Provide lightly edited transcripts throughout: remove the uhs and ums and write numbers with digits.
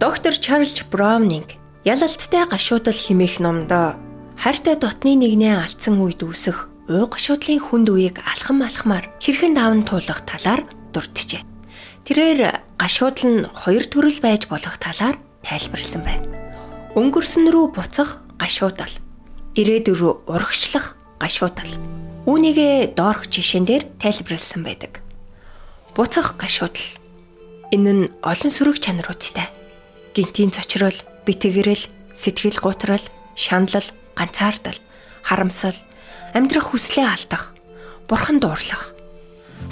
Доктор Чарльз Браунинг "Ялалттай гашуудал" хэмээх номд хайртай дотны нэгнээ алдсан үед үүсэх уу гашуудлын хүнд үеийг алхам алхмаар хэрхэн даван туулах талаар дурджээ. Тэрээр гашуудал нь хоёр төрөл байж болох талаар тайлбарласан байна. Өнгөрсөн рүү буцах гашуудал, ирээдүй рүү урагшлах гашуудал. Үүнийгээ доорх жишээн дээр тайлбарласан байдаг. Буцах гашуудал. Энэ нь олон сөрөг чанаруудтай. Гинтийн цочрол, битгэрэл, сэтгэл гутрал, шаналл, ганцаардал, харамсал, амьдрах хүслээ алдах, бурхан дуурлах,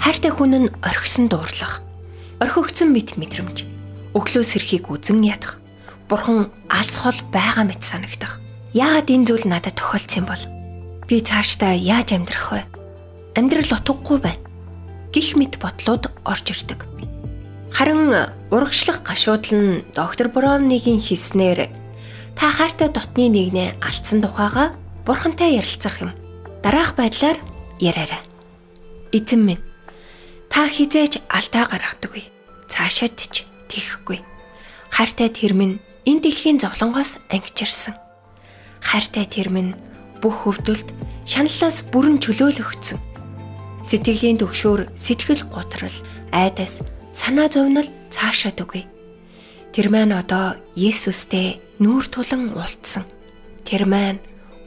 хайртай хүн нь орхисон дуурлах, орхигдсон мэт мэдрэмж, өглөө сэрхийг үзен ядах, бурхан алс хол байгаа мэт санагдах. Яагаад энэ зүйл надад тохиолдсон юм бол? Би цаашдаа яаж амьдрах вэ? Амьдрал утгагүй байна гэх мэт бодлууд орж ирдэг. Харин урагшлах гашуудал нь доктор Брауннигийн хэлснээр та хайртай дотны нэгнээ алдсан тухайга бурхантай ярилцах юм. Дараах байдлаар яриарай. Эзэн минь, та хизээж алдаа гаргадаггүй. Цаашаад ч тийхгүй. Хайртай тэр минь энэ дэлхийн зовлонгоос ангижирсан. Хайртай тэр минь бүх өвдөлт, шаналлаас бүрэн чөлөөлөгдсөн. Сэтгэлийн түгшүүр, сэтгэл гутрал, айдас, санаа зовнил цаашаад үгүй. Тэр маань одоо Есүстэй нүүр тулан уулзсан. Тэр маань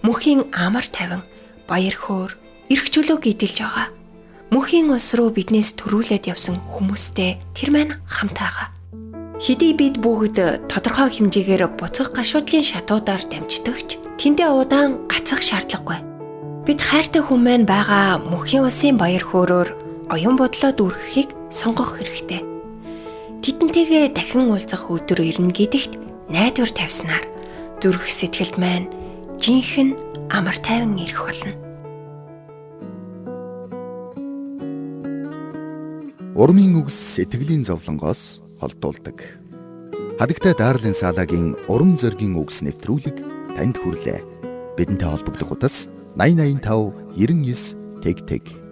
мөнхийн амар тайван, баяр хөөр, эрх чөлөөг эдэлж байгаа. Мөнхийн улс руу биднээс төрүүлээд явсан хүмүүстэй тэр маань хамт байгаа. Хэдий бид бүгд тодорхой хэмжээгээр буцах гашуудлын шатуудаар дамждагч тэндээ удаан гацах шаардлагагүй. Бид хайртай хүн маань байгаа мөнхийн улсын баяр хөөрөөр оюун бодлоо дүүргэхийг сонгох хэрэгтэй. Тэдэнтэйгээ дахин уулзах өдөр ирнэ гэдэгт найдвар тавьснаар зүрх сэтгэлд маань жинхэнэ амар тайван ирэх болно. Урмын үгс сэтгэлийн зовлонгоос холдуулдаг. Хадагтай Дарлин Салагийн урам зоригийн үгс нэвтрүүлэг танд хүрлээ. Бидэнтэй холбогдох утас 8085 99 тэг тэг.